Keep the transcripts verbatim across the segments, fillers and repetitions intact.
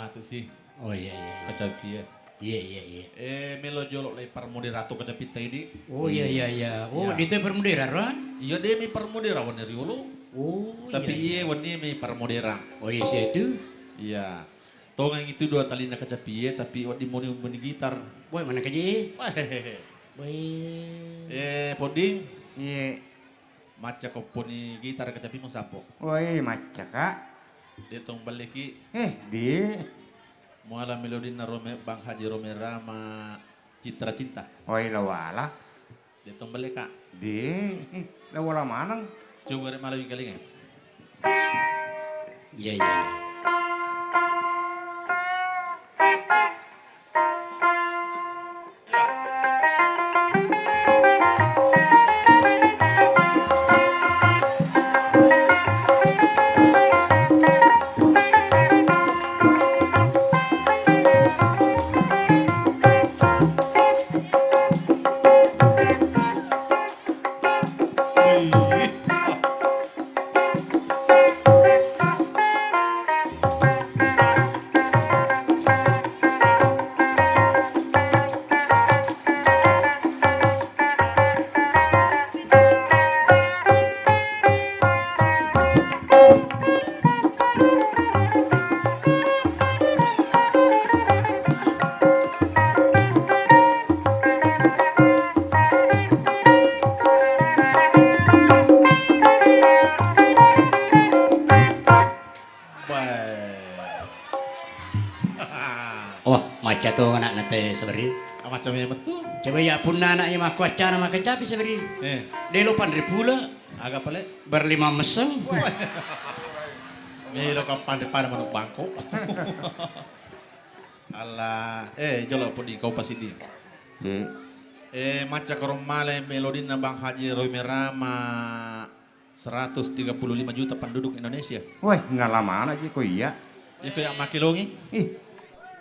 Itu sih. Oh iya, iya, iya. Kacapi ya. Iya, iya, iya. Eh, melo jolo lai parmoderato kacapitta ini. Oh iya, iya, iya. Oh, iya. Di itu parmodera, Ron? Iya, demi parmodera wani riolo. Oh iya. Tapi iya, wani mi parmodera. Oh iya, sih itu. Iya. Tongang itu dua talina kacapi ya, tapi wadi moni moni gitar. Boy, mana kaji? Boy. Eh, Poding. Iya. Macca kopponi gitar kacapimu sapo? Woi, macca, Kak. De tong balleki. Eh, di. Muala melodinna Rome-, Bang Haji Rome Rama Citra Cinta. Woi, lawala. De tong balle, Kak. Di. Lawala maneng. Coba rek malawi kalinga. Iya, iya, iya. Bae. Wah, macca to anakna te Sabri. Ah, macca memang tu. Coba ya punna anak iya makkuaccana makacapi Sabri. Eh. Delo panre pula. Aga pale? Berlima meseng. Melo kapan pada manuk bangkok. Allah, eh, jolo pudi kau pasidi. Hmm. Eh, macca korong male melodinna Bang Haji Roy Merama. Seratus tiga puluh lima juta penduduk Indonesia. Weh, nalamana ji ko iya. Iko ya makkelongi? Ih,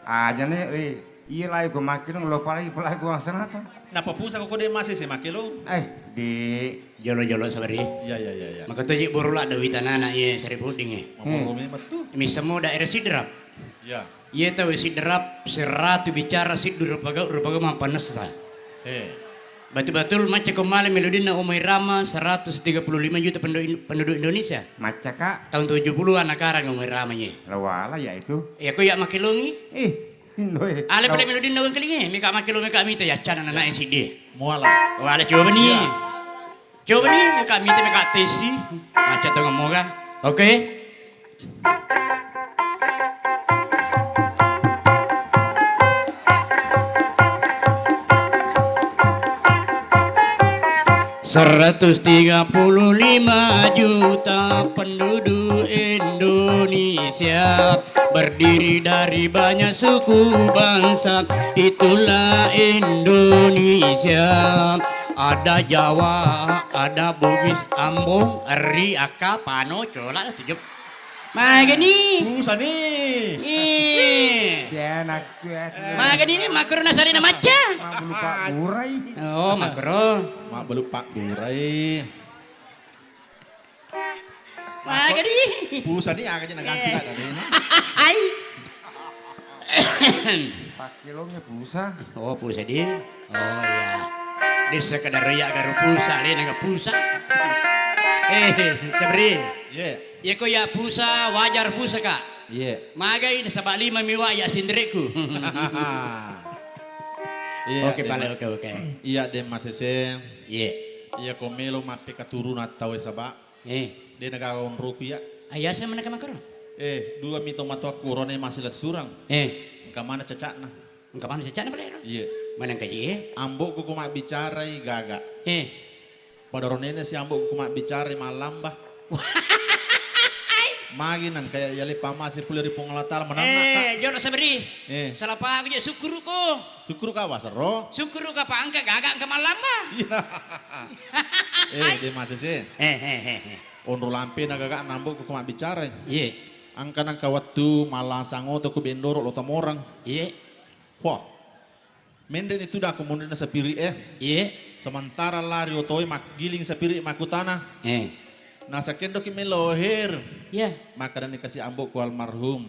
aja ne, eh, iya lai ko makkelong, lo palai, palai ko asanata. Napa pusa ko kode masih se makkelong? Eh, di. Jolo-jolo sabari. Iya, iya, iya, iya. Maka toji boru la Dawi tanana, iya, sari puding, eh. Maboro memang tu. Misamo daerah Sidrap. Iya. Iya tau Sidrap seratu bicara siddu rupa gau, rupa gau mampanessa. Eh. Betul-betul macca ko male melodinna Omai Rama seratus tiga puluh lima juta penduduk In-, penduduk Indonesia. Macca, Kak. Tahun tujuh puluhan nakarang Omai Rama ye. Lawala ya itu. Ya ko ya makkelongi. Ih, indo e. Ale pale melodinna wengkelinge, meka makkelong meka mita ya cana nana siddi. Muala. Wala coba ni. Iya. Coba ni, meka mita meka tesi. Macca to ngomoga. Oke. Seratus tiga puluh lima juta penduduk Indonesia, berdiri dari banyak suku bangsa, itulah Indonesia. Ada Jawa, ada Bugis, Ambon, Ri, Akka, Pano, Cola, tujuh. Magani. Pusa ni. Ih. Dia anak gue. Magani ni makro nasarina macca. Mak belupa burai. Oh, makro. Mak belupa burai. Magani. Pusa ni aga je naganti. Eh. Lah tadi. Hai. Pakkelongnya pusa. Oh, pusa di. Oh iya. Di sekedar ya garu pusa, lena ga pusa. Eh, Sabri. Iya. Iya ko ya pusa, wajar pusa, Kak. Iya. Magai nasaba lima miwa ya sindiriku. Iya, oke, pale, oke, oke. Iya, de masese. Iya. Iya ko melo mappekaturuna tau e saba. Eh. De nagaga onroku iya. Ayasa manaka makaro? Eh, dua mito matoakku rone masih lesurang. Eh. Engka mana cacakna? Engka mana cacakna pale ro? Iya. Mana engka je? Ambokku ku mabbicarai gaga. Eh. Pada ronene si ambokku ku mabbicarai mallamba. Magi nang kayak yale pamasi pule ri Puang Allah Taala menang. Eh, jono sabri. Eh. Salah paham je, sukkuruko. Sukkuruka wasero. Sukkuruka pangka gaga engka mallamba. Iya. Eh, de masese. Eh, eh, eh, eh. Onro lampe na gaga nambokku ku mabbicara. Iya. Angka nangka wettu mallasang oto ku Bendoro lo Tamorang. Iya. Wah. Menre ni tudang ko munrinna sapiri e. Iya. Sementara lari otoe maggiling sapiri makkutana. Eh. Nasakendoki melo her. Iya. Makkedani kasi ambo'ku almarhum.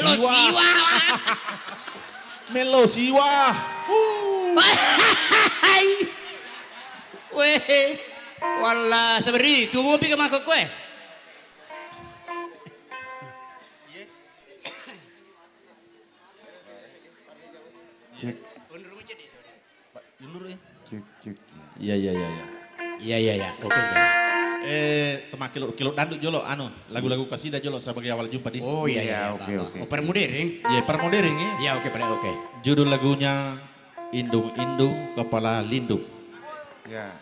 Melo siwa. Siwa. Melo siwa. Weh, walla saberi tu mopi ke mako kue. Cek. Pak, mundur, eh. Cek, cek. Iya, iya, iya, iya. Iya, iya, iya. Oke, oke. Eh, temak kilo, kilo dangdut jolo, anu, lagu-lagu kasida jolo sebagai awal jumpa di. Oh, iya, iya, iya, oke, Pak, oke. Oh, permodering? Iya, permodering, ya. Iya, oke, Pak, oke. Judul lagunya Indung-indung Kepala Lindung. Ya.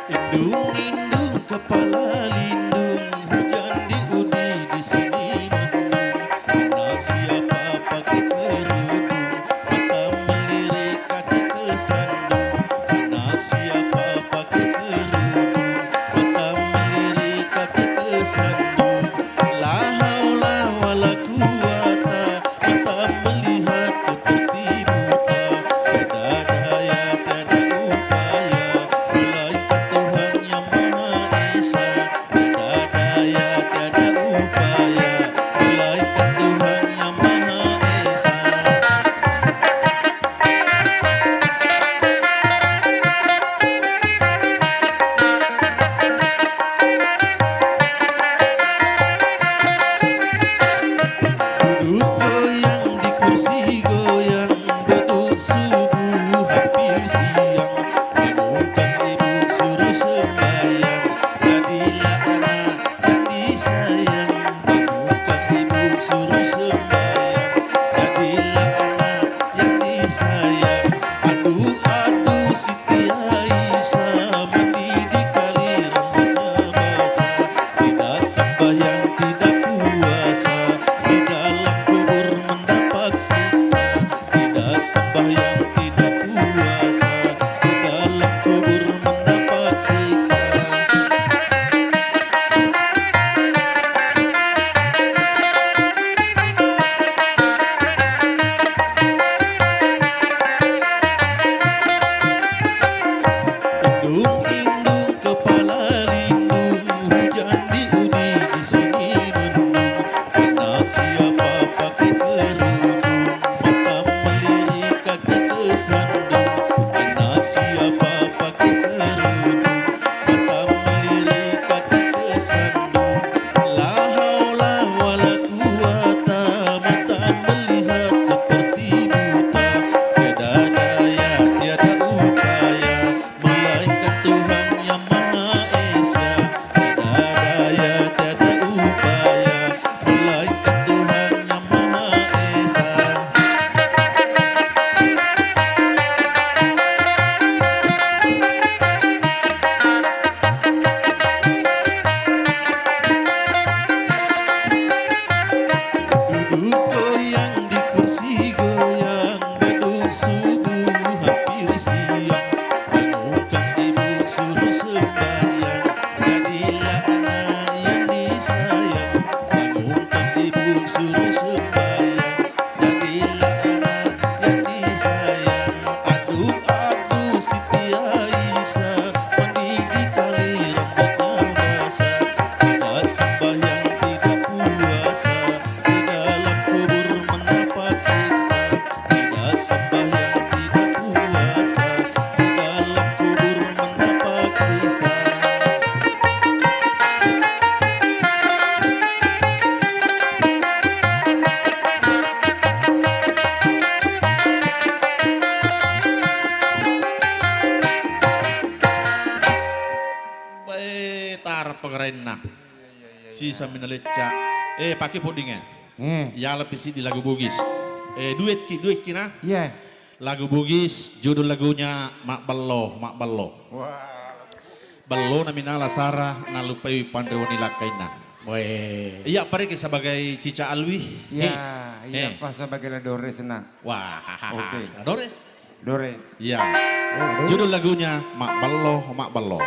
Indung-indung kepala lindung, hujan diudi di sini mendung. Anak siapa pakai kerudung, mata melirik kaki kesandung. Anak siapa pakai kerudung, mata melirik kaki kesandung. La haula wala quwata, mata melihat seperti buta. Tiada daya, tiada upaya, melainkan Tuhan Yang Maha Esa. Tiada daya, tiada upaya, melainkan Tuhan Yang Maha Esa. Duduk goyang di kursi goyang, beduk subuh hampir siang, bangunkan ibu suruh sembahyang, jadilah anak yang disayang, bangunkan ibu suruh sembahyang, jadilah anak yang disayang. Aduh, aduh, Siti Aisyah, mandi di kali rambutnya basah. Tidak sembahyang, tidak puasa, di dalam kubur mendapat siksa. Tidak sembahyang, tidak puasa, di dalam kubur mendapat siksa. Indung-indung kepala lindung, hujan diudi di sini mendung. Anak siapa pakai kerudung, mata melirik kaki kesandung. Anak siapa pakai kerudung, mata melirik kaki kesandung. La haula wala quwata, mata melihat seperti buta. Tiada daya, tiada upaya, melainkan Tuhan Yang Maha Esa. Tiada daya, tiada upaya, melainkan Tuhan Yang Maha Esa. Duduk goyang di kursi goyang, beduk subuh hampir siang, bangunkan ibu suruh sembahyang, jadilah anak yang disayang, bangunkan ibu suruh sembahyang, jadilah anak yang disayang. Aduh, aduh, Siti Aisyah, mandi di kali rambutnya basah. Tidak sembahyang, tidak puasa, di dalam kubur mendapat siksa. Tidak sembahyang, tidak puasa, di dalam kubur mendapat siksa. Bae, tarapa karaenna. Sisa minalecca. Eh, pake poddinge. Hmm. Yala pisi di lagu Bugis. Eh, duet ki, duet ki na. Iya. Lagu Bugis, judul lagunya Mabballo, Mabballo. Wah. Bellona minala Sara, nalupai panre wenni lakkainna. Weh. Iya, pareki sebagai Cica Alwi. Iya, iya, eh, pas sebagai La Dores, nah. Wah, oke. La Dores. Dores. Iya. Oh, Dores. Judul lagunya Mak Bello, Mak Bello.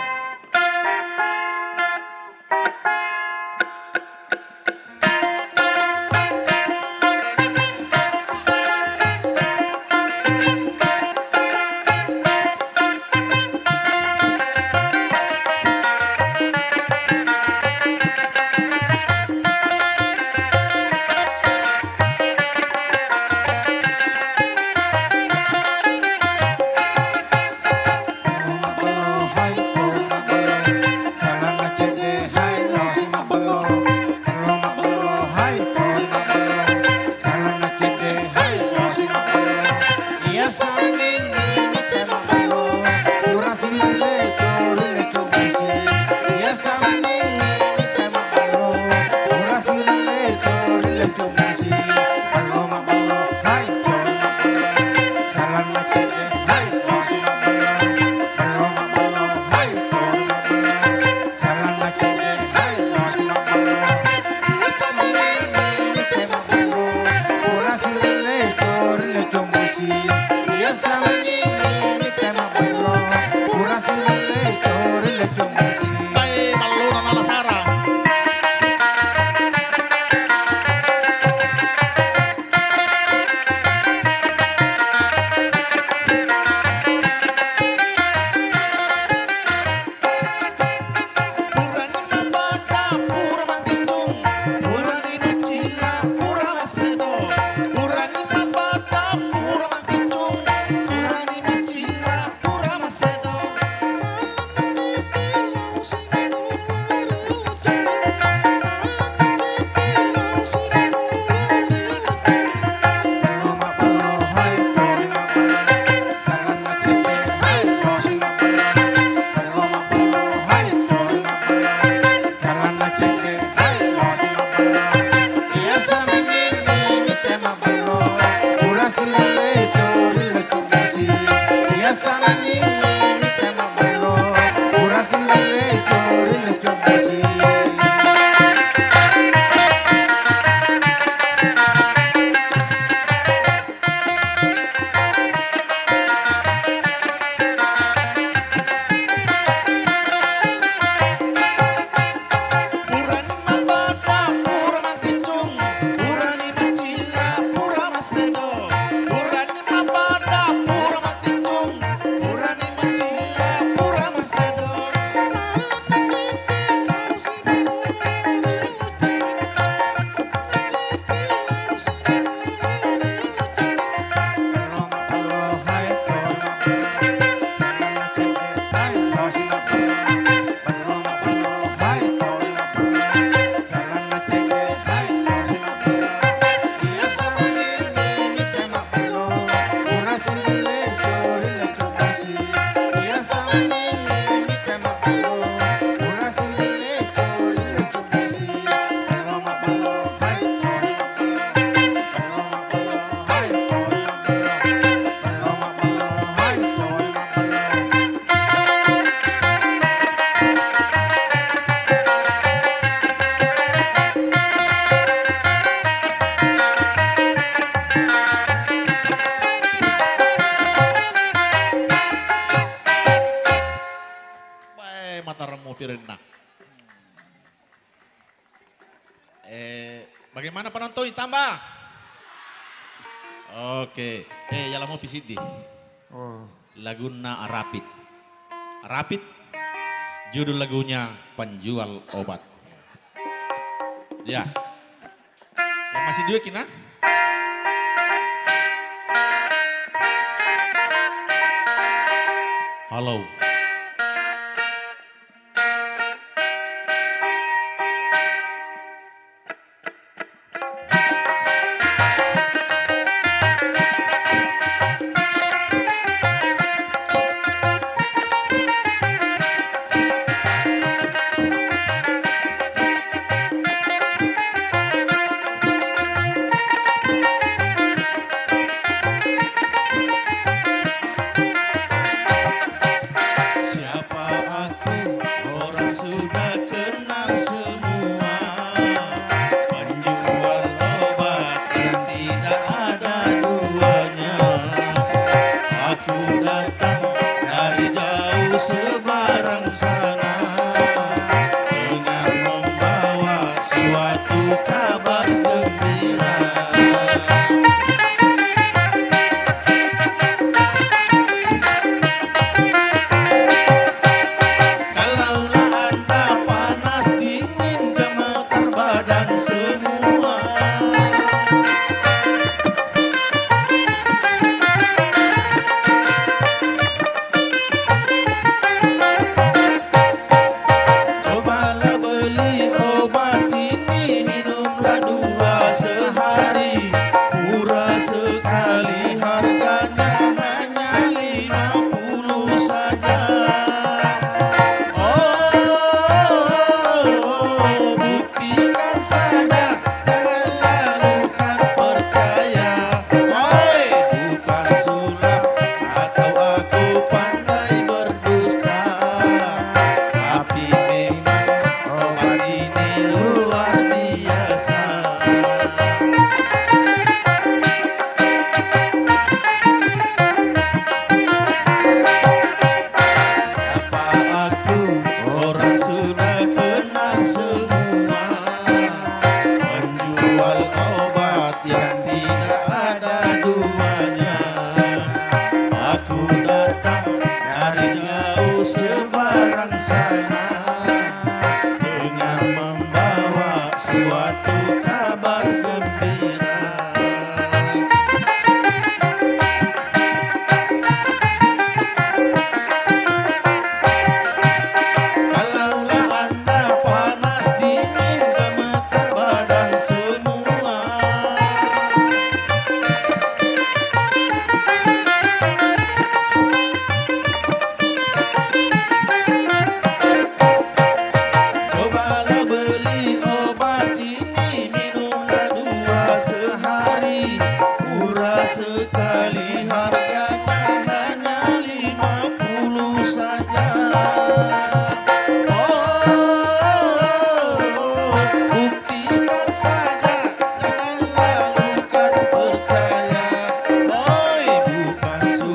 Purani mabbada, pura makkitung, purani macilla, pura massedo. Purani mabbada, pura makkitung, purani macilla, pura massedo. Salanna cedde lao simanula ri allo cedde. Salanna cedde lao simanula ri allo cedde. Purani mabbada, pura makkitung, purani macilla, pura massedo. Purani mabbada, pura makkitung, purani macilla, pura massedo. Salanna cedde lao simanula ri allo cedde. Bae, matarammu pirenna. Eh, bagaimana penonton? Tambah? Oke. Eh, yala mopi siddi. Oh. Lagunna Rapid. Rapid, judul lagunya Penjual Obat. Ya. Yang masih duet kina? Halo.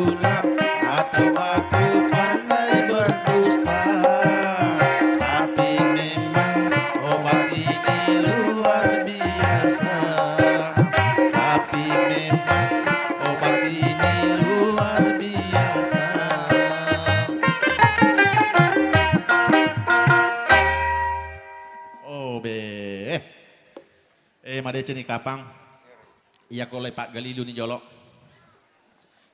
Atau aku pandai berdusta, tapi memang obat ini luar biasa. Tapi memang obat ini luar biasa. Oh, be. Eh, madeceng ni kapang. Iya ko lai paggaliluni jolo.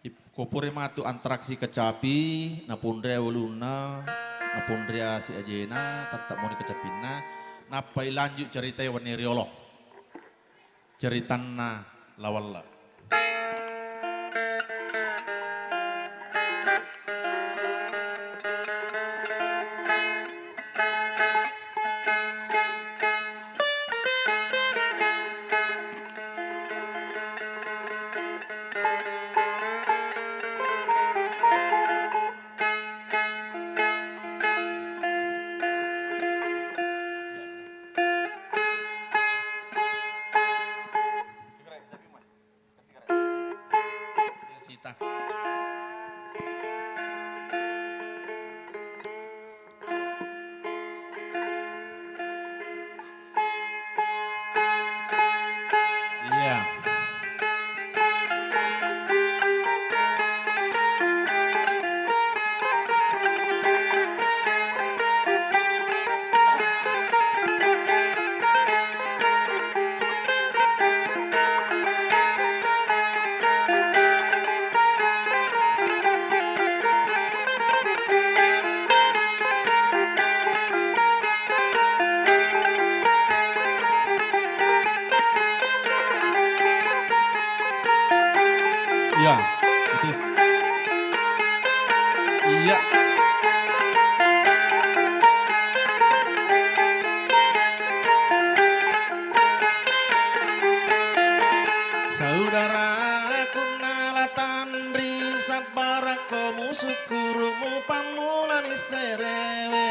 Ip-, ko pura matu antraksi kecapi, naponria ulunna, naponria si ajena, tette moni kecapinna, nappai lanjut cerita wenni riolo. Ceritanna La Walla. Sita. Iya. Iya, itu. Iya. Saudaraku nala tanri, sabbarakko musukkuru mupammulani serewe.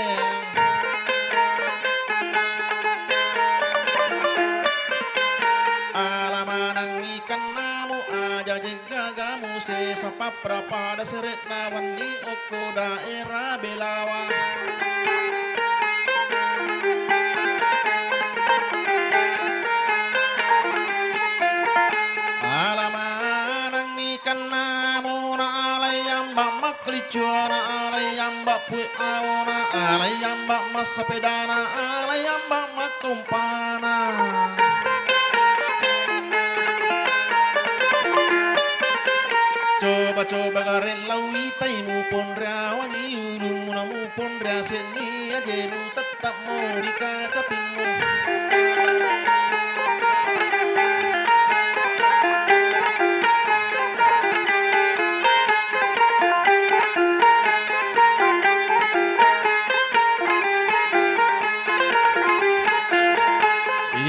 Ala manengngi kennamu aja jeggagamu sesa pappra pada sere'na wenni okko daerah Belawa. Ala manengngi kennamu na alai amba makkelicua na alai amba pue aona alai amba massapedana alai amba makkompana. Coba-coba gareng lauitai muponriawani ulummu na muponria senni ajemu tetap mau dikacapimmu.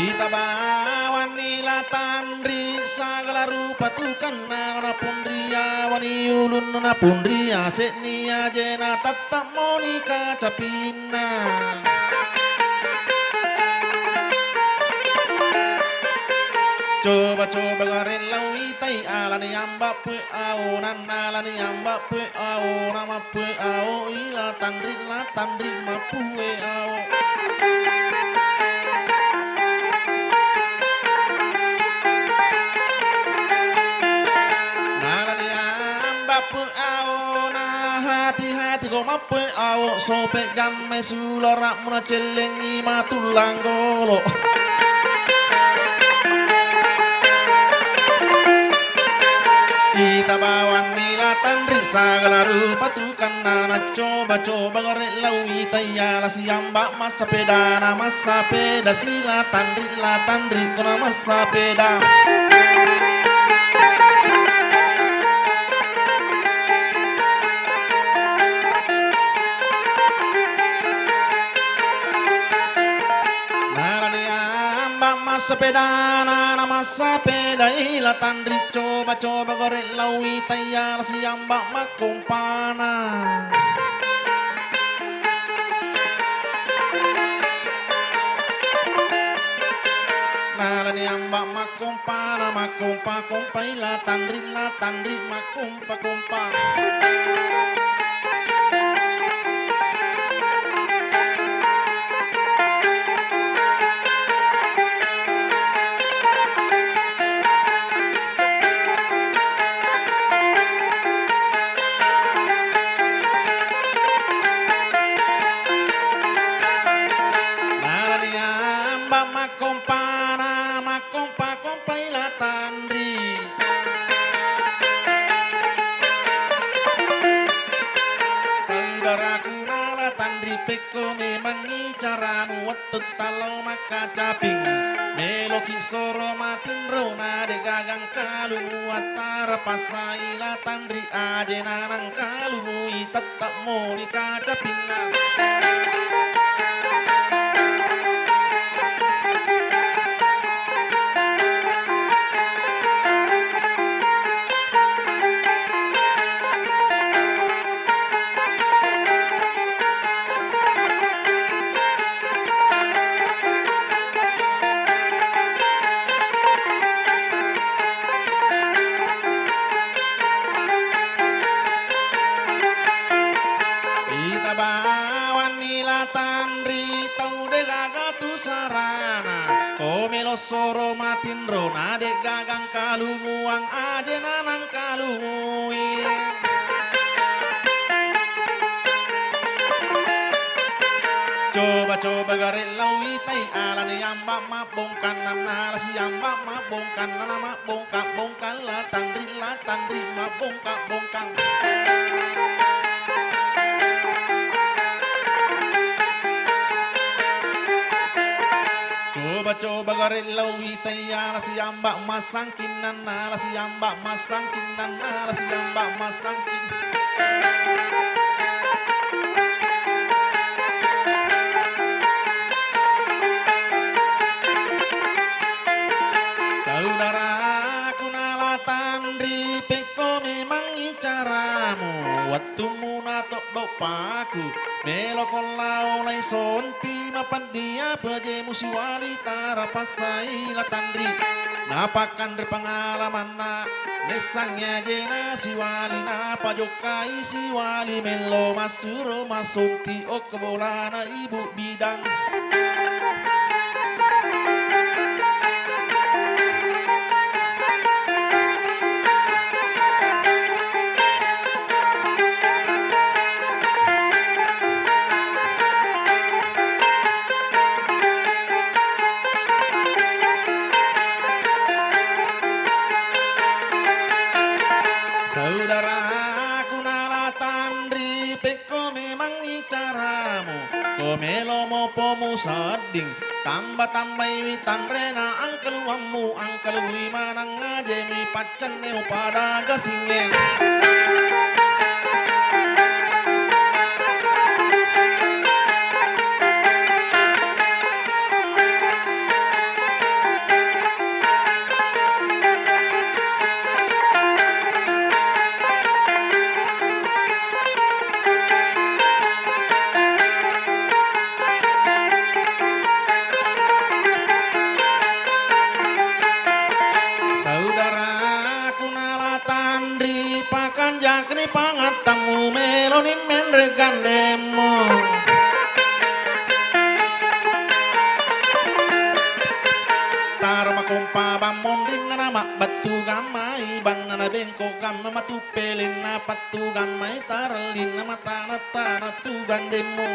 Ita bawanni la tanri sagala rupa tukanna, na punriawani ulunna, na punria se'ni ajena, tatta moni kacapinna. Coba-coba gareng lauitai alani amba pue awo, nanna alani amba pue awo, nama pue awo ila tanri, la tanri mapue awo. Nalani amba pue awo na hati-hati ko mapue awo, sope gamme sulara muna cellengi matullang golo. Ita bawanni la tanri sagala rupa tukanna, na coba-coba gareng lauitai ala siamba massapedana, massapeda sila tanri, la tanri kona massapeda. Nalani amba massapedana, na massapedai la tanri, coba-coba gareng lauitai ala siamba makkompana. Nalani amba mak- Kompana makkompa-kompai La Tanri, La Tanri makkompa-kompa. Narani amba makkompana, makkompa-kompai La Tanri. Saudaraku na La Tanri, pekko memangngi caramu wettu talao makkacaping. Meloki soro matinro na de gaga engkalumu, attara passai La Tanri, ajena nengkalumu itetta moli kacapinna. Ita bawanni La Tanri, tau de gaga tu sarana. Ko melo soro matinro na de gaga engkalumuang, ajena nengkalumui. Coba-coba gare lao itai alani amba mabbongkanna, nala siamba mabbongkanna, na mabbongka-bongkang La Tanri, La Tanri mabbongka-bongkang. Coba-coba gare lao itai ala siamba massangkinnanna, ala siamba massangkinnanna, ala siamba massangkin. Saudaraku na La Tanri, pekko memangngi caramu, wettummu na toddo paku, meloko lao lai sonti, mapaddia pejemu siwali tara passai La Tanri. Napakkanre pengalamanna, nessangngi ajena siwali, napajokkai siwali, mello massuro massonti okko bolana ibu bidang. Saudaraku na La Tanri, pekko memangngi caramu, ko melomo pomu sedding, tamba-tambaiwi tanrena angkaluammu, angkalui manang ajemi paccennemu pada gasingnge. Saudaraku na La Tanri, pakanjakni pangattammu, meloni menre gandemmu. Taro makompa bammonrinna, na mabbattu gammai bannana bengko gamma matu pelenna pattu gammai tarellinna, matana-tana tu gandemmu.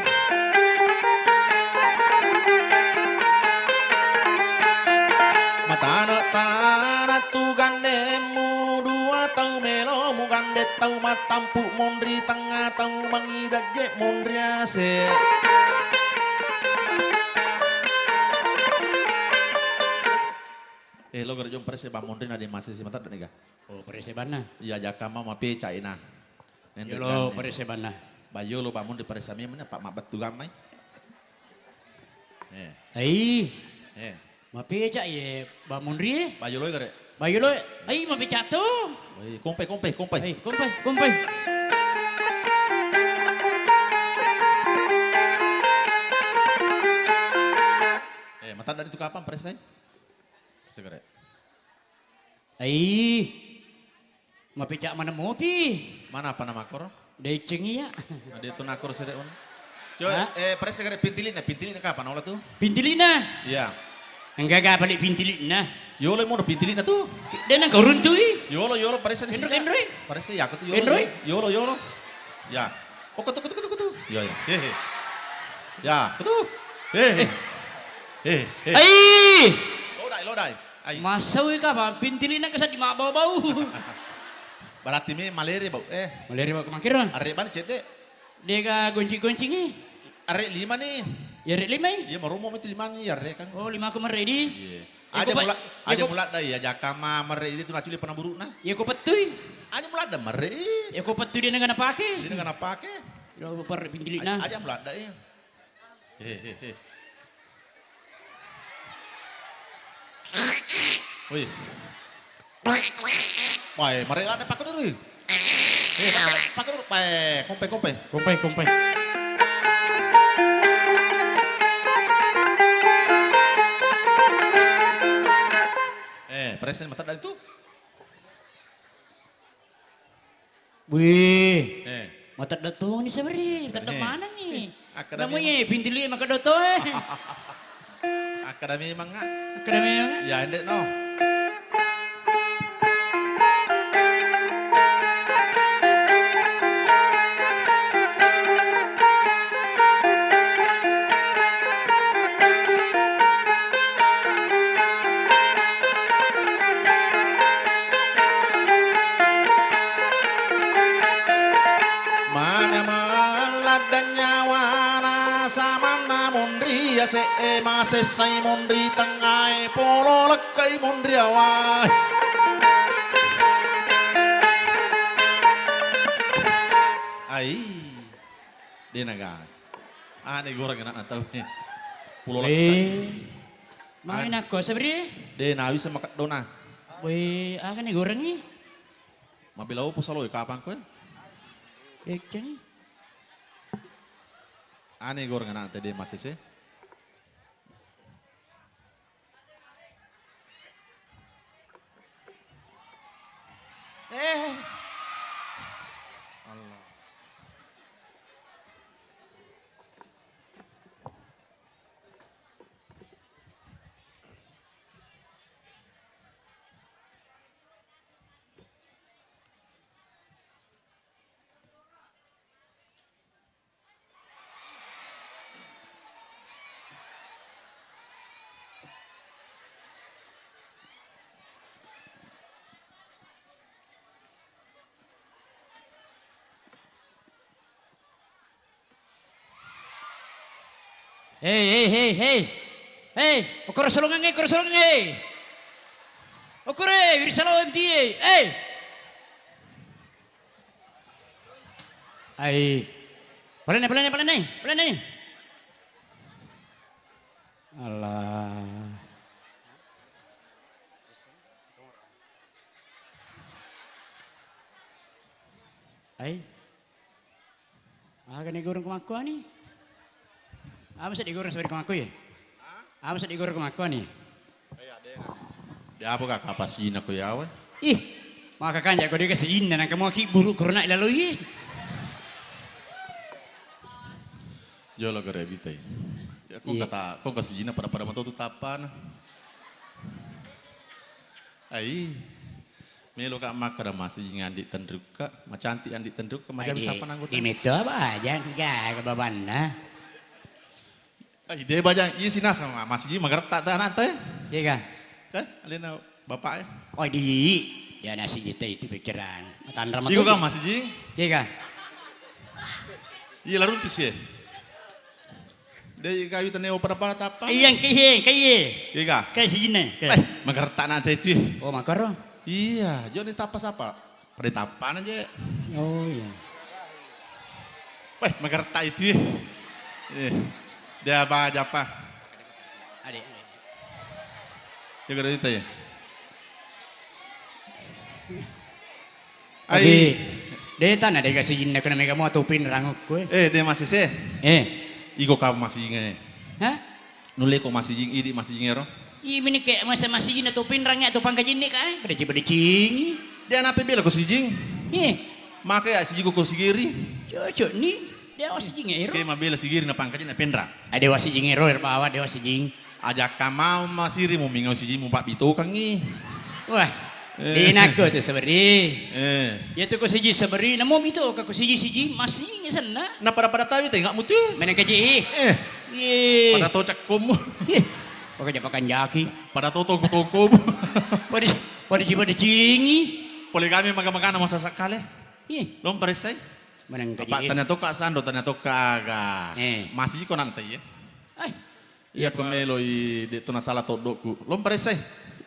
Matana-tana tu gandemmu, dua tau melo mugande, tau mattampu monri tengnga, tau mangidajje monri ase. Eh, lo gare jong parese bammonri na de masisi matadda niga. Oh, parese banna. Iya, jaka ma mapeca ina. Nenre. Yolo gande. Parese banna. Bayolo bammonri parese memang apa mabbattu gammai. Eh. Ai. Eh. Mapeca ye bammonri e. Bayolo gare. Bayolo. Ai, mapeca tu. Woi, kompai, kompai, kompai. Ai, kompai, kompai. Eh, matadda itu kapang parese? Segere. Ai, mapecak mana mopi? Mana apa nama koro? Deceng iya. Ada itu nakor sere on. Coba, eh, presse kare pintilinna, pintilinna kapan ola tu? Pintilinna? Iya. Enggak, enggak balik pintilinna. Yolo mau pintilinna tu. Dan nang kau runtui. Yolo, yolo, presse di sini. Kendroi. Presse ya, aku tu yolo. Kendroi. Yolo, yolo. Ya. Oh, kutu, kutu, kutu, kutu. Ya, ya. Hehe. Ya, kutu. Hehe. Hehe. Ai. Lodai, lodai. Ai. Masau ka, Bang, pintilinna ka seddi mabbau-bau. Berarti me malere bau, eh. Malere bau kemakir, Bang. Are bani cedde. Dega gonci-goncingi. Are lima ni. Ya, are lima i. Iya, marumo itu lima ni, ya, are kan. Oh, lima aku meredi. Iya. Aja mula, aja mula dai, aja kama meredi itu naculi pernah burukna. Ya, ko pettui. Aja mula da meredi. Ya, ko pettui dia nengana pake. Dia nengana pake. Lo per pintilinna. Aja mula dai. He, he, he. Wih. Wae, mari ada pakai dulu. Eh, pakai, pakai dulu. Wae, kompe, kompe. Kompe, kompe. Eh, presiden mata dari itu. Wih. Eh. Matedde toni sabri, matedde mana ni? Namu ye pintili maka doto eh. Akkada memang nga. Akkada memang nga. Ya endek no. Manyameng ladde nyawana samanna munri yase'e, masessai munri tengngae, polo lekkai munri awae. Ai, denaga. Ane goreng anakna tau. Polo lekkai. Magi nakko sabri? De nawisa makeddona. Woi, aga ni gorengi? Mabela opo saloi kapang koe? Ekeng. Ane goreng anak tede masese. Eh. Allah. Hei, hei, hei, hei. Hei, okoro solongang e, okoro solongang e. Okoro e, wiri salo M P A. Hei. Ai. Palane, palane, palane, palane. Allah. Ai. Aga ni gurung ko makkuani? Apa seddi gurung sabari ko makku ye? Apa seddi gurung ko makkuani? Iya, dena. De apa ka kapasina ko yawe? Ih, maka kanja ko dega sijinna nangka mau ki buru korona ilalo ye. Jolo gare bitai. Ya, ko kata, ko kasijinna pada-pada matotu tapana. Ai, meloka makkeda masijing Andi Tenrukka, macantik Andi Tenrukka, majami tappa nanggo. Imetto bajang, gaga babanna. Ai, de bajang, iya sinasa ma-, masijing magaretta ta anak ta, eh? Iya, ga? Kan, alena bapak, eh? Oh, di, ya nasi jita itu pikiran. Matanra. Iko matu. Kan masijing? Iya, ga? Iya, larumpis, ya? De kayu teneo pada-pada tappa. Iya, engka iye, engka iye. Iya, ga? Engka sijinna, engka. Eh, magaretta na te tu. Oh, makaro. Iya, joni tappa sapa? Pada tappana je. Oh, iya. Weh, magaretta itu. Eh. Dia apa aja apa? Ade, ade. Dia kada itu ya. Tapi, ai. De tana de ga sijinna kena mega mua topin rangukku, eh. Eh, de masese. Eh. Iko ka masijing e. Hah? Nulle ko masijing, idi masijing ero. Ih, mini ke masa masijinna to pinrang ya to pangkajinni ka, eh? Pada cipa dicingi. Dia nape bela ko sijing? Eh. Maka ya sijing ko sigiri. Cocok ni. Dia wasijing ero. Ke mabela sigiri na pangkajinna pinrang. Ada wasijing ero, er bawa dia wasijing. Ajakka mau masiri mu mingau sijing mu pabbitokangi. Wah. Eh. Dinakko tu saberi. Eh. Ya tu ko siji saberi, namo bito ka ko siji-siji masing senna. Na pada-pada tawi te ngak mutu. Meneng kaji. Eh. Ye. Pada to cakkomu. Ye. Pokoknya pakan jaki. Pada to tongko-tongkomu. Pada, pada jiwa dicingi. Poligami maga-magana masa sakale. Ye. Lom paressai. Meneng kaji. Apa tanya toka sando, tanya toka aga. Eh. Masih ko nanti ya. Ai. Iya, ko meloi, de' to nasala toddo'ku. Lom paressai.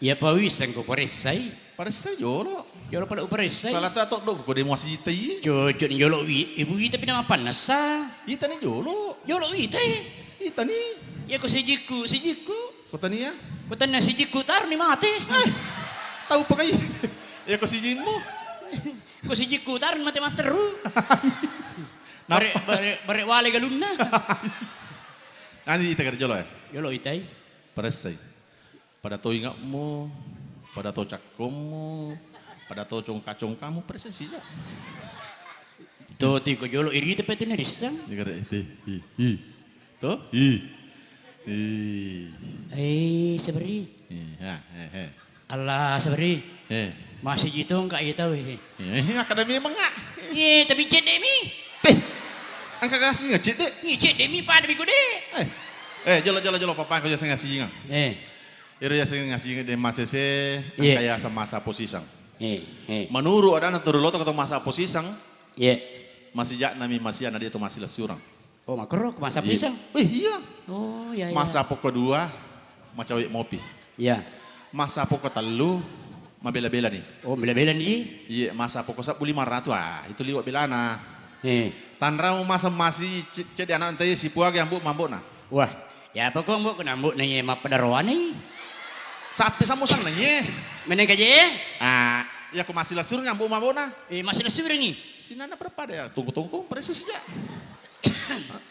Iya, pa wiseng ko paressai. Paressai jolo. Jolo pada uparessai. Sala to toddo'ku, ko de' muasi itai. Cocok ni jolo wi, ibu ita pina mapanna sa. Ita ni jolo. Jolo ita, eh. Ita ni. Iya, ko sijikku, sijikku. Ko tania? Ko tania sijikku tar ni mate. Eh, tahu pakai. Iya, ko sijimmu. Ko sijikku tar ni mate matteru. Napa? Bare, bare, bare wale galunna. Nanti ita kare jolo, eh. Jolo itai. Paressai. Pada to inga'mu, pada to cakkommu, pada to congka-congkamu, paressai sija. To ti ko jolo irita pe tu narissang. Ni kare, eh, ti, hi, hi. To? Hi. Hi. Eh, saberi. Hi, ha, he, he. Allah, saberi. Eh. Masih jitong ka iya tau, eh. Eh, akkada memang, ah. Ye, tapi cedde mi. Eh, engka kasih nggak cedde? Ye, cedde mi pada mi ko de'. Eh. Eh, jolo, jolo, jolo, papa ko jasa ngasih jinga. Eh. Iro yaseng ngasing de' masese, iya, engka yaseng masa posiseng. Eh, eh. Menuru' adanna turu loto ko to masa posiseng, iya, masija'na mi masiana de' to masilessureng. Oh, makkoro ko masa posiseng? Iya. Eh, iya. Oh, iya, iya. Masa poko dua, macawe' mopi. Iya. Masa poko tellu, mabela-bela ni. Oh, bela-bela ni? Iya, masa poko sebbu lima ratu, ah, itu liwa' belana. Eh. Tanrau masa masi ce-, cedde' anak ente sipuage ambo' mambo'na. Wah, ya apa ko ambo' ko nambo' na ye mappedaroane? Sappi sammusang na ye. Meneng kaje? Ah, ya ko masih lasureng ambo' mambo'na. Eh, masih lasureng ni? Sinana berapa ya? Tunggu-tunggu, persis saja.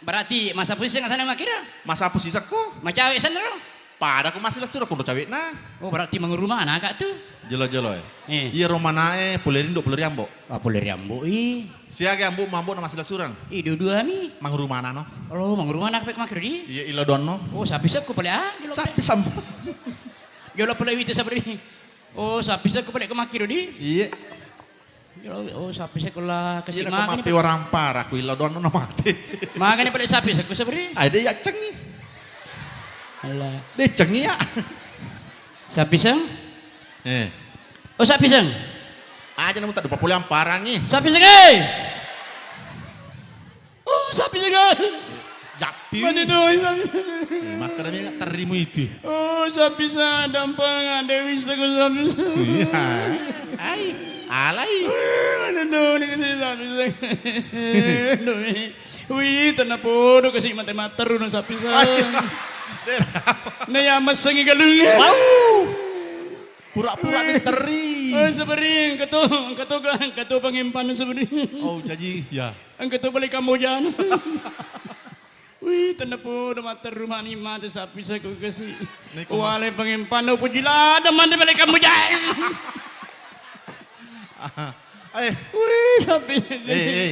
Berarti masa posiseng sana makira? Masa posiseng ko? Macawe' sana ro? Pada ko masih lasureng ko cawe'na. Oh, berarti manguru mana ka tu? Jolo-jolo, eh. Eh. Iya ro manae pole ri indo' pole ri ambo'. Ah, pole ri ambo' i. Siaga ambo' mambo'na masih lasureng. I dua-dua mi. Manguru mana no? Oh, manguru mana pe ko makkiro di? Iya ilo donno. Oh, sapi sekko pole ah. Jolo sapi sam. Jolo pole wita sabri. Oh, sapi sekko pole ko makkiro di? Iya. Oh, sapi sekko la kasi magani. Mapi warang para ku illa doang na mate. Magani pada sapi sekko sabri. Ai de' yaccengi. Allah. De' cengi ya. Sapi seng? Eh. Oh, sapi seng. Aja namu tadi papule amparangi. Sapi seng, eh. Oh, sapi jagal. Jappi. Mati doi, sapi. Eh, makkeda mega terrimu itu. Oh, sapi sa, dampang, ada wis aku sapi sa. Iya. Ai, alai. Mati doi, ini kasi sapi sa. Doi. Wih, tena podo kasi mate matteru na sapi sa. Ai. Na ya messengi galungnya. Wow. Pura-pura misteri. Oh, sabari, engka to, engka to, engka to pangempanna sabari. Oh, jaji, ya. Engka to bale Kamboja. Wih, tena podo matteru mani mate sapi sa ko kasi. Neko ma- Wale pangempanna puji lada mate bale Kamboja. Eh. Wih, sapi. Eh, eh.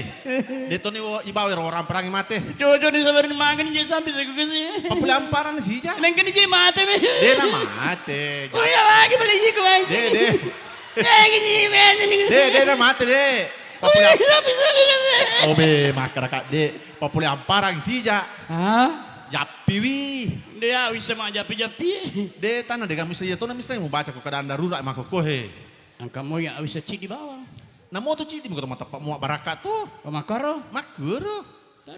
De' toni wo ibawa ro orang perangi mate. Jojo ni sabari magani je sapi sa ko kasi. Papule amparan sija. Nengkani je mate mi. De' na mate. Oh, iya lagi bale ji ko lagi. De', de'. Nengkani je mate ni. De', de' na mate, de'. Papule am- Wih, sapi sa ko kasi. Obe, makkeda ka de'. Papule amparan sija. Hah? Jappi wi. De' ya, wissa ma jappi-jappi. De' tana de' kami saya to na misa mu baca ko keadaan darurat mako ko he. Engka mo ya wissa cidi bawang. Namo tu cidi mako to mateppa mo baraka tu. Oh, makkoro? Makkoro.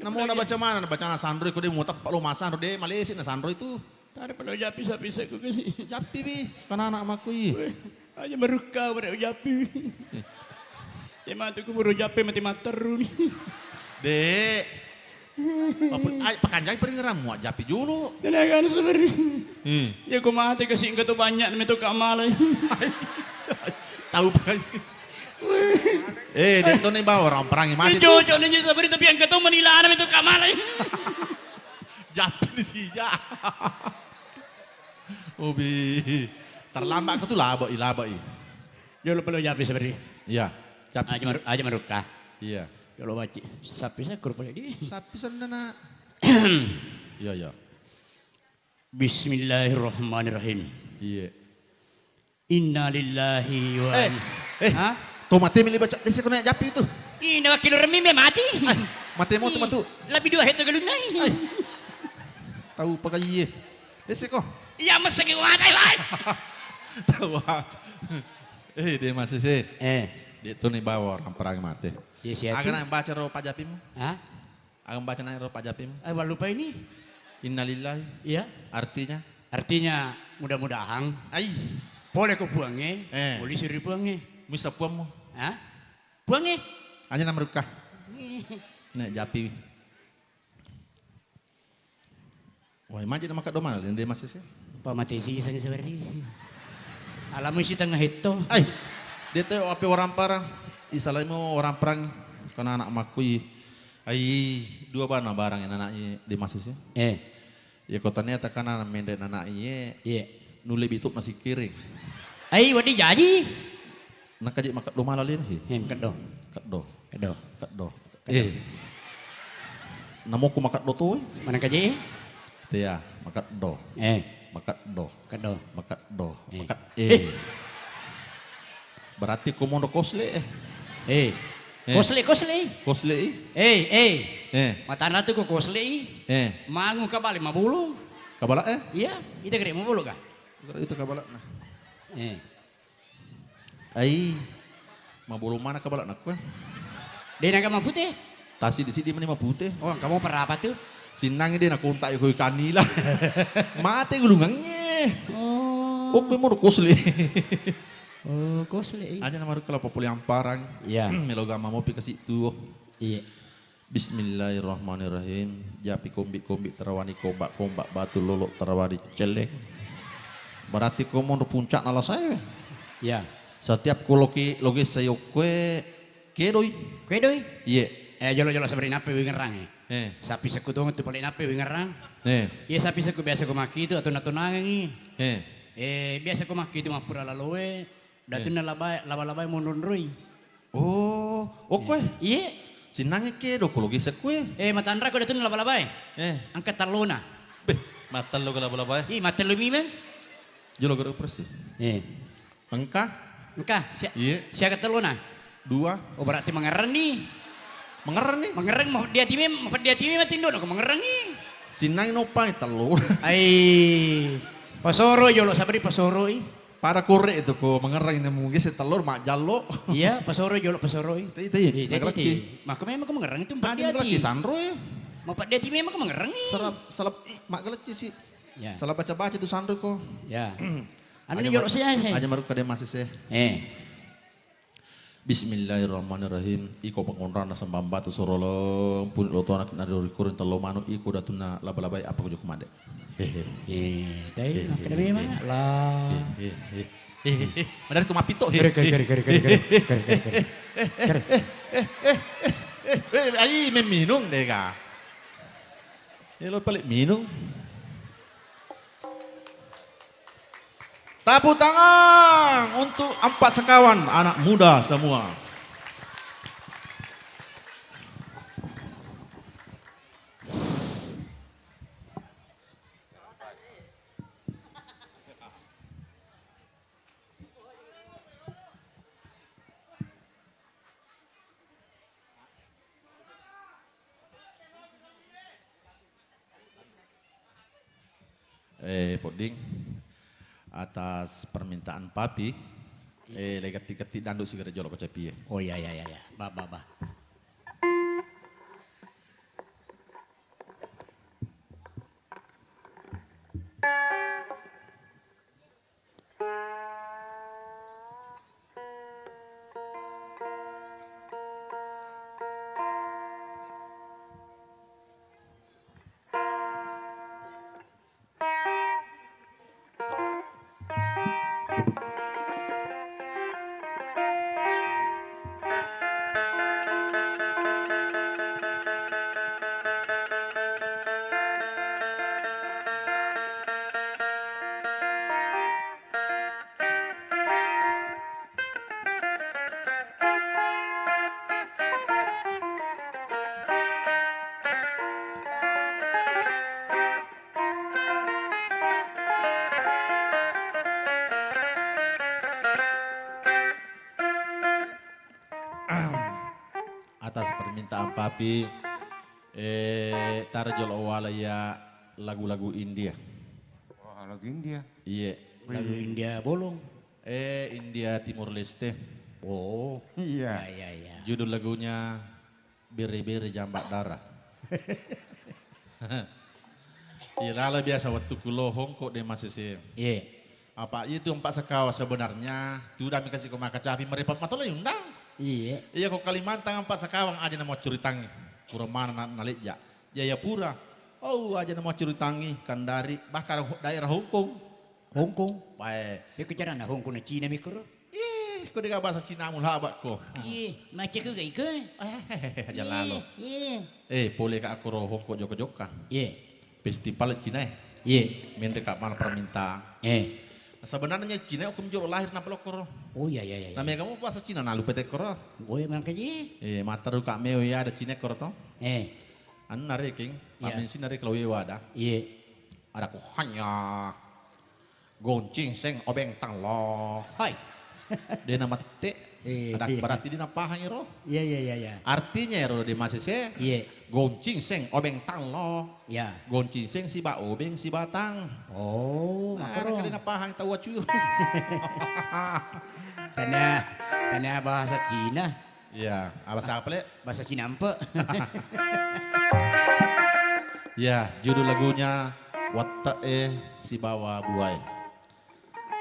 Namo na baca mana, na baca na sanro ko de' mo teppa lo masanro de' malesi na sanro itu. Tare pale jappi sapi sa ko kasi. Jappi wi, kana anak makku i. Weh, aja marukka bare jappi. Eh. Ya matu ku buru jappi mati matteru ni. De'. Apa, ai, pakanjai peringeran mu jappi julu. Tenaga sabari. Hmm. Ya ko mate kasi engka to banyak meto kamala. Tahu pakai. Eh, de' to ni bawa orang perangi mati. Jojo ni sabari tapi engka to manilana meto kamala. Jappi ni sija. Ubi. Terlambat ko tu labai, labai. Jolo pelo japi sabari. Iya. Japi aja si- maru-, aja marukka. Iya. Jolo baci. Sapi saya kurpale di. Sapi sana nak. Iya, iya. Bismillahirrahmanirrahim. Iya. Innalillahi wa Eh, in- eh. Hah? To mate mili baca dese ko naik japi itu. Ih, nawa kilo remi me mati. Ai, mate mo tu Ih, matu. Lebih dua heto galunai. Ai. Tahu pakai iye. Dese ko. Iya, mesegi watai lai. Tahu aja. Eh, dia masih sih. Eh. Dia tu nih bawa orang perang mate. Iya, siap Agak tu. Nak baca ro pajapimu. Hah? Agam baca naik ro pajapimu. Eh, lupa ini. Innalillahi. Iya. Artinya? Artinya, mudah-mudahan Ai. Pole ko puangnge, Eh. Pole siri puangnge. Muisa puammu. Hah? Puangnge. Aja nama rukka. Nek japi. Wah, maji nama kaddo mana, Linde Masese? Pak mati sisa ni sabari. Alamu isi tengah hetto. Ai, dia teh ape orang parang. Isalaimu orang perang. Karena anak makui. Ai, dua bana barang yang anak di Masese. Eh. Iya, ko tania takana mende nana iye. Iya. Nulle bitu nasi kering. Ai, wadi jaji. Nakaji makaddo mala lin hi. Hem, kaddo. Kaddo. Kaddo. Kaddo. Eh. Namoku makaddo tu, eh. Mana kaji? Tia, makaddo. Eh. Makaddo. Kaddo. Makaddo. Eh. Makad-, eh. Eh. Berarti ko mondo kosle, eh. Eh. Eh. Kosle, kosle. Kosle, eh. Eh, eh. Eh. Matana tu ko kosle, eh. Eh. Mangu kabale mabulu. Kabala, eh? Iya, ita gere mabulu ka? Gere itu kabala, nah. Eh. Ai, mabulu mana kabala nakku, eh? De naga mapute? Tasi di sidi mani mapute. Oh, kamu perapa tu? Sinnangi de nakontak ko kanila. Mate gulungangnge. Oh. Oh, ko mondo kosle. Oh, kosle, eh. Aja nama rukala papuli amparang. Iya. Melo gama mopi kasi tuo. Iya. Bismillahirrahmanirrahim. Japi kombi-kombi terawani komba-komba batu lolo terawani celeng. Berarti ko mondo puncak nala sae. Iya. Setiap ko loki, loge sayo kue kedoi. Kedoi? Iye. Eh, jolo-jolo sabari nappe wingerang, eh. Eh. Sapi sekku tong tu paling nappe wingerang. Eh. Iya sapi sekku biasa ko maki tu atau natonangangi. Eh. Eh, biasa ko maki tu mappura laloe. Datunna Eh. labai, laba-labai monronroi. Oh, oh, koe? Iye. Sinnangnge kedo ko logi sekue. Eh, matanra ko datunna laba-labai. Eh. Engka tellona. Beh, matello ko laba-labai. Ih, matello mimeng. Jolo garo presi. Eh. Engka? Engka, sia-, Iye. Siaga tellona? Dua. Oh, berarti mangerranni. Mangerranni? Mangerrang, mapeddiati mem-, mapeddiati memang tindona ko mangerranni. Sinnangnge noppai tello. Ai, pasoro jolo sabari pasoroi. Pada korre itu ko mengerang ini mungkin setelur mak jalo. Iya, pasoro jolo pasoroi. Tei, tei, Iya, tei, tei, magelacci. Tei. Maka memang ko mengerang itu Aja magelacci mapeddiati. Sanro, eh. Mapeddiati memang ko mengerang, eh. Salap, salap, ih, magelacci sih. Ya. Salah baca-baca itu sanro ko. Ya. Anu Aja jolo mar-, sia, sia. Aja maru kade masih sih. Eh. Bismillahirrahmanirrahim. Iko pengonrana sembang batu sorolong pun lo tona kena dori kuring telo manu iko datunna laba-labai apa ko joko mande. Hehe. Eh, tai Hehe. Makkeda memang lah. Hehe. Hehe. Madari tu mapito. Kere, kere, kere, kere, kere, kere, kere, kere, kere. Kere. Eh, ai meminung deh ka. Eh, lo pelik minung. Tepuk tangan untuk empat sekawan anak muda semua. Eh, Podding, atas permintaan Papi, eh, le gatti-gatti dandu sigara jolo ko capi, eh. Oh, iya, iya, iya, iya. Ba, ba, ba. Atas permintaan Papi, eh, taro jolo wala iya lagu-lagu India. Oh, lagu India. Iye. Lagu India bolong. Eh, India Timur Leste. Oh. Iya. Ya, ya, ya. Judul lagunya Bere-bere Jamba' Dara. Iya, lalo biasa wettukku lo Hongkong de' masese. Iye. Apa itu Ampa' Sakawa sebenarnya, tudang mi kasi ko makacapi, merepa' mato lo undang. Iye. Iya, ko Kalimantan Ampa' Sakawa aja' na mau curitangi. Pura mana na-, nalejja'. Jayapura. Oh, aja' na mau curitangi, Kendari, bahkan daerah Hongkong. Hongkong? Bae. Iya, ko carana Hongkong na Cina mi koro. Ih, ko de' gaga bahasa Cinamu laba' ko. Iye, macca ko gai ko. Eh, aja' lalo. Iye, iye. Eh, pole ka' koro Hongkong jokka-jokka. Iye. Festival Cina e. Iye. Menre' ka' mana permintaan. Eh. Sebenarnya Cina hukum jolo lahir na palokkoro. Oh, iya, iya, iya, iya. Na mega mu bahasa Cina na lupa tekkoro. Oh, iya, ngangka ji. Eh, mataru ka' meo ya ada Cina koro to. Eh. Anu narekeng, iya, pamensi narekeng lo wewa ada. Iye. Ada ko hanya goncing seng obeng tanglo. Hai. De' na mette. Eh, ada iya. Berarti de' na pahang ero. Iya, iya, iya, iya. Artinya ero de' masese. Iya. Goncing seng obeng tanglo. Iya. Goncing seng siba obeng sibatang. Oh, nah, makaro. Kan de' na pahang tau acuiro. Tania, tania bahasa Cina. Iya, bahasa apa, Le? Bahasa Cina empe'. Iya, judul lagunya Wette'e sibawa Buae.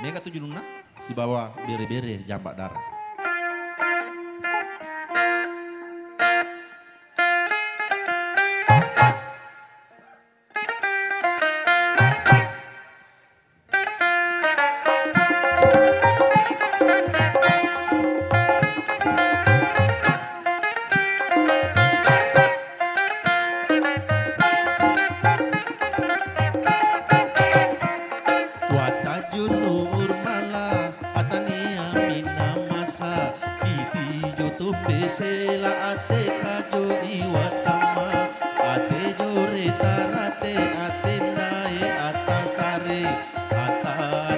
Mega tu judulna sibawa Bere-bere Jamba' Dara. Wattajung Nurmala, atania minna masa, itijo tumbe sela ate kajo iwa tama, ate jore tarate, ate nae atasare, ata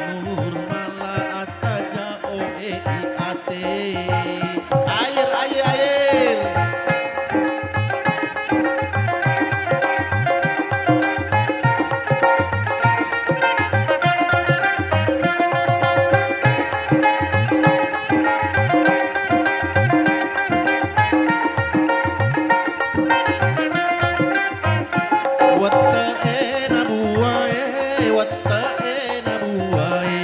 Nurmala, ata jao e i ate. Air, air, air. Wette'e na buae, wette'e na buae,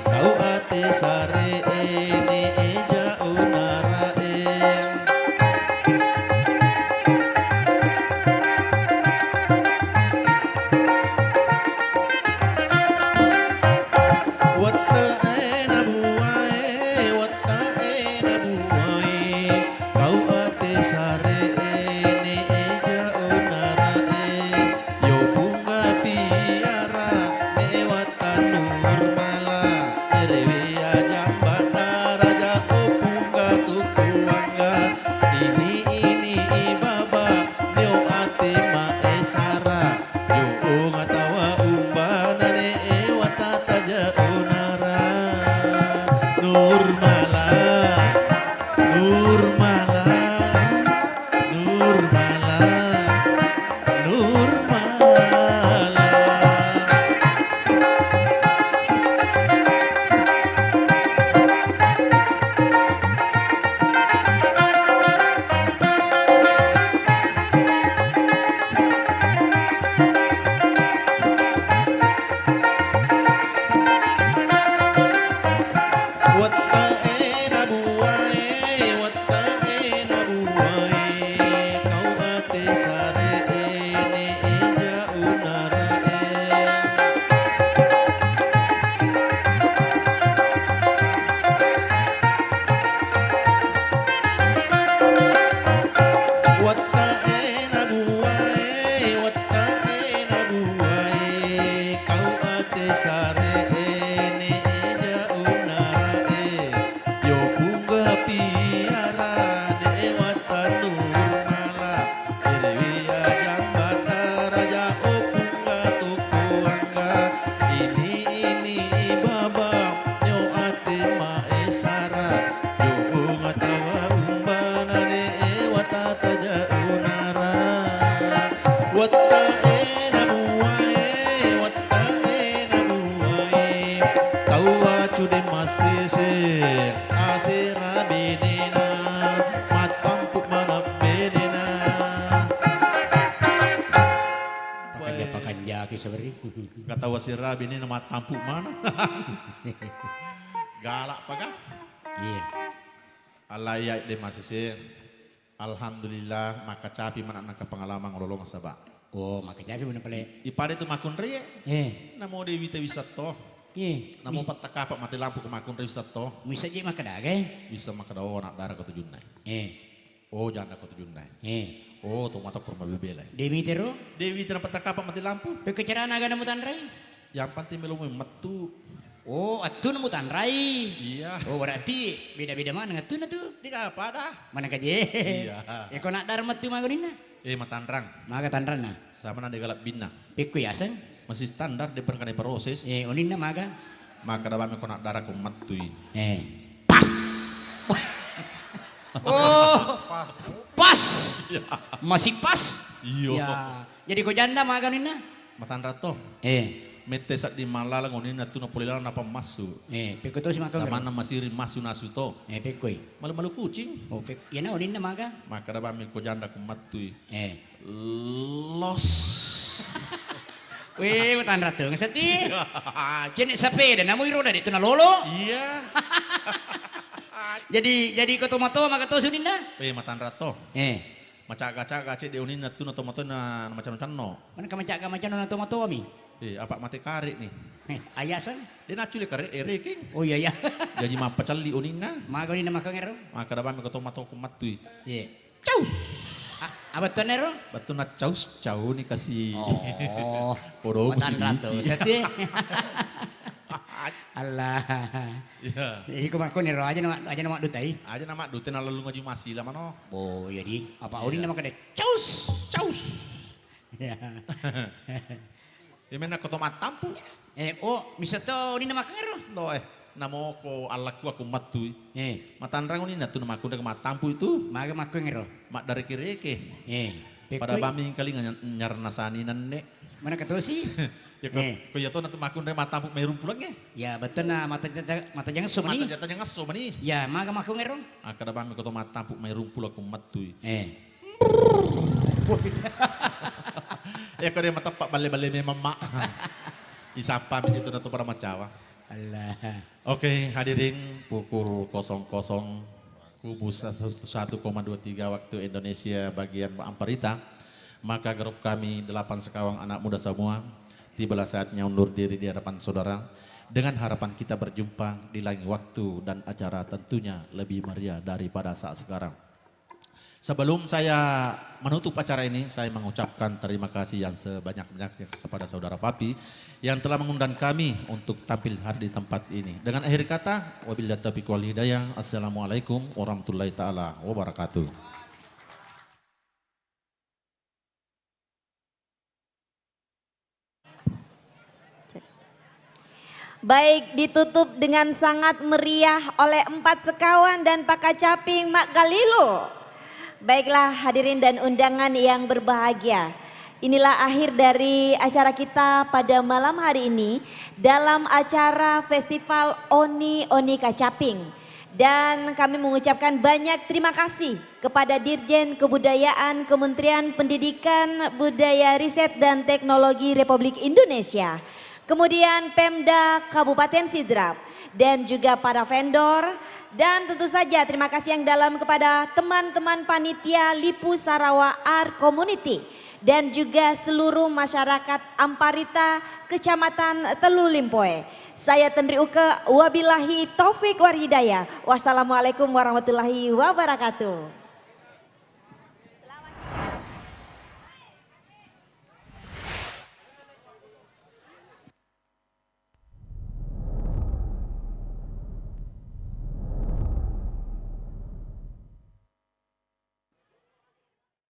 kau ate sare'e, ne'e ja'o narae. Wette'e na buae, wette'e na buae, kau ate sare'e, ne'e ja'o narae. Yo pungga piara, ne'e watta Nurmala, erewe aja' bandara ja'o pungga tukuangga. Ini, ini, i baba, neo ate maesara. Jo'ong atawa umbana ne'e watata ja'o nara. Nurmala, Nurmala, Beri. Gak tahu sira bini nama tampu mana. Galak paga. Iya. Allah iya de masese. Alhamdulillah, maka capi mana nangka pengalaman ngololong saba. Oh, maka capi mana pale. Ipade tu makunre. Eh. Namo de wita wisatto. Iya. Namo patta kapa mati lampu ke makunre wisatto. Bisa je maka dagai. Bisa maka dawa anak darah ke tujunna. Eh. Oh, janda ko tujunna. Eh. Oh, to mata kurma bebela. Dewi tero? Dewi tena patta kapa mati lampu. Pekko carana aga namu tanrai? Yang penting melo metu. Oh, attu namu tanrai. Iya. Oh, berarti beda-beda mana attu na tu? Di kapa dah? Mana kaje? Iya. Eh, ko nak dar metu mago ninna? Eh, matanrang. Maga tanranna? Sama na de galak binna. Pekko yaseng? Masih standar de pernah proses. Eh, oninna maga? Maka da bami ko nak darah ko mettui. Eh. Pas. Oh, pas. Iya. Masih pas. Iya. Ya. Jadi ko janda maga ninna? Matanra to. Eh. Mette sadding mallaleng oninna tu napole laleng napa massu. Eh, pekko to si makkongero. Samanna masiri massu nasu to. Eh, pekkoi. Malu-malu kucing. Oh, pek-, iyana oninna maga? Makkeda bammi ko janda ko mattui. Eh. Los. Weh, matanra to ngeseti. Cene sepeda namu iroda de tu nalolo. Iya. Jadi, jadi ko tomato maga to suninna? Eh, matanra to. Eh. Macagga-cagga cedde uninna tu na tomato na, na macanno-canno. Mana ka macagga macanno na tomato mi? Eh, apa mate kare ni? Eh, ayaseng? De naccule kare, eh, rekeng. Oh iya, iya. Jaji mappacalli uninna. Maga uninna makkongero? Makkeda bammi ko tomato ko mattui. Iya. Caus. Ah, ah, bettuanna ero? Bettuanna caus, cau ni kasi. Oh. Podo musi matanra to. Biji. Seti. Allah. Iya. Iko makko nero aja nama, aja nama dutai. Aja nama dute na lalu ngaji masila mano. Oh, iya di. Apa uninna makkeda caus. Caus. Iya. Iya, menna ko to mattampu. Eh, oh, misa to uninna makkongero? Lo, eh, namo ko allakku aku mattui. Eh. Matanrang uninna tu namakkundang mattampu itu. Maga makkongero? Maddareke-reke. Eh, pada pekkoi. Bammi kalinga nyar-, nyarna sani nanne. Mana katosi? Ya ko, eh. Ko iya to na tu makkundang mattampu mai rumpulang eh. Ya, betul na mata jata-, mata jangesso mani. Mata jata jangesso mani. Ya, maga makkongero? Akkeda bammi ko to mattampu mai rumpulang aku mattui. Eh. Ya, ko de mateppa balle-balle memang, Mak. Isappa mi itu na to pada macawa. Allah. Oke, hadirin, pukul kosong kosong, kubus satu koma dua tiga waktu Indonesia bagian Amparita. Maka grup kami delapan sekawang anak muda semua, tibalah saatnya undur diri di hadapan saudara. Dengan harapan kita berjumpa di lain waktu dan acara tentunya lebih meriah daripada saat sekarang. Sebelum saya menutup acara ini, saya mengucapkan terima kasih yang sebanyak-banyaknya kepada Saudara Papi yang telah mengundang kami untuk tampil hadir di tempat ini. Dengan akhir kata, wabillahi taufiq wal hidayah. Assalamualaikum warahmatullahi taala wabarakatuh. Baik, ditutup dengan sangat meriah oleh Empat Sekawan dan Pakacaping Mak Galilo. Baiklah, hadirin dan undangan yang berbahagia. Inilah akhir dari acara kita pada malam hari ini dalam acara Festival Oni Oni Kacaping. Dan kami mengucapkan banyak terima kasih kepada Dirjen Kebudayaan Kementerian Pendidikan, Budaya, Riset, dan Teknologi Republik Indonesia, kemudian Pemda Kabupaten Sidrap, dan juga para vendor, dan tentu saja terima kasih yang dalam kepada teman-teman panitia Lipu Sarawa Art Community, dan juga seluruh masyarakat Amparita, Kecamatan Telu Limpoe. Saya Tenri Uke, wabillahi taufik wal hidayah. Wassalamualaikum warahmatullahi wabarakatuh.